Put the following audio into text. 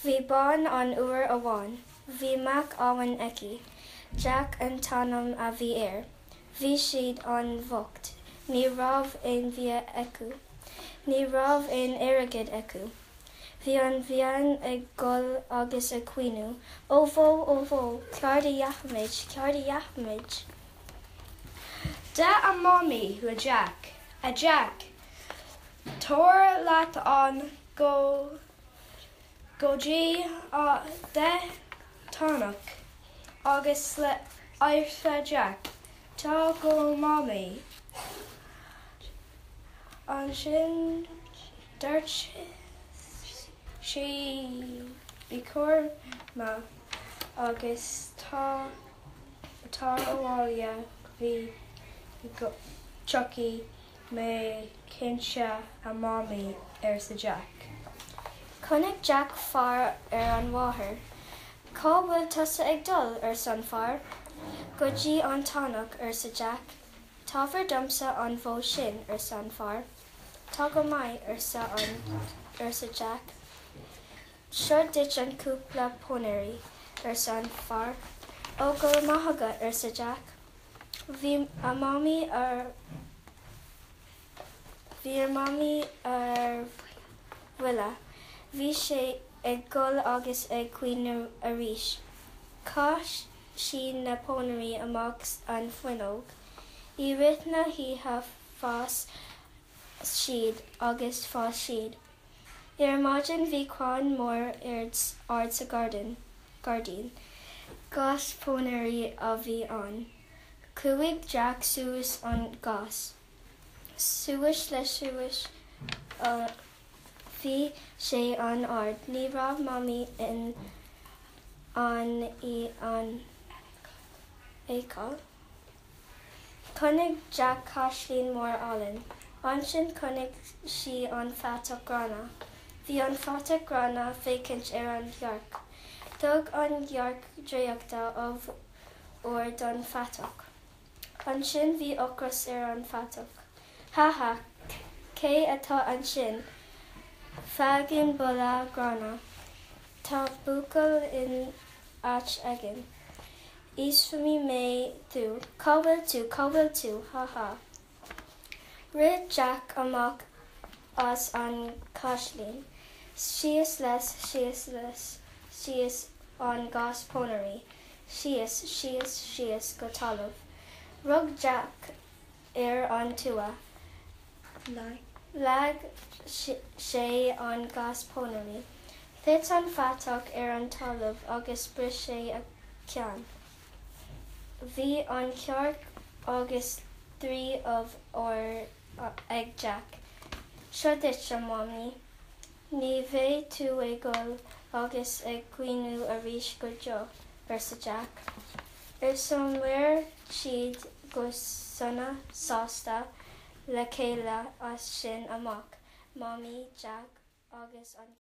Bhí bean ann uair amháin. Bhí mac amháin aici. Jack an t-ainm a bhí air. Bhí siad an-bhocht. Ní raibh aon bhia acu. Ní raibh aon airgead acu. Bhí an bhean ag gol agus ag caoineadh, Ó bhó, ó bhó, ceard a dhéanfaimid, ceard a dhéanfaimid? Deir a Mamaí le Jack, A Jack, tabhair leat an go go dtí an tAonach agus le arsa Jack, Tá go Mamaí. Ansin dúirt sí Bí cúramach agus tar abhaile bhí go dtiocfaidh mé cinnte a Mhamaí, arsa Jack. Chonaic Jack fear ar an bhóthar. Cá bhfuil tusa ag dul? arsa an fear. Go dtí an t-aonach, arsa Jack. Tabhair domsa an bhó sin, arsa an fear. Tá go maith, arsa an arsa Jack. Seo duit an cúpla pónairí, arsa an fear. Ó, go raibh maith agat, arsa Jack. Bhí a Mamaí ar Bhí a Mamaí ar buile. Bhí sí ag gol agus ag caoineadh arís. Chaith sí na pónairí amach an fuinneog. I rith na hoíche fás siad agus fás siad. Ar maidin bhí crann mór ard sa gairdín. Gas pónairí a bhí ann. Chuaigh Jack suas an gas. Suas leis suas bhí sé an-ard. Ní raibh Mamaí in ann í a fheiceáil. Chonaic Jack caisleán mór álainn. Ansin chonaic sí an fathach gránna. Bhí an fathach gránna féachaint ar an gcearc. Thug an chearc draíochta ubh úr don fathach. Ansin bhí ocras ar an fathach. Ha ha, cé atá ansin? Faigheann boladh gránna. Tá buachaill in áit éigin. Íosfaidh mé thú. Cá bhfuil tú? Cá bhfuil tú? Ha ha. Rith Jack amach as an gcaisleán. Síos leis, síos leis, síos an gas pónairí. Síos, síos, síos go talamh. Rug Jack ar an tua. Leag sé an gas pónairí. Thit an fathach ar an talamh agus bris sé a cheann. Bhí an chearc agus 3 ubh úr ag Jack. Seo duit, a Mhamaí. Ní bheidh tú ag gol agus ag caoineadh arís go deo, arsa Jack. Arsa mhair siad go sona sásta le chéile as sin amach, Mamaí Jack agus an.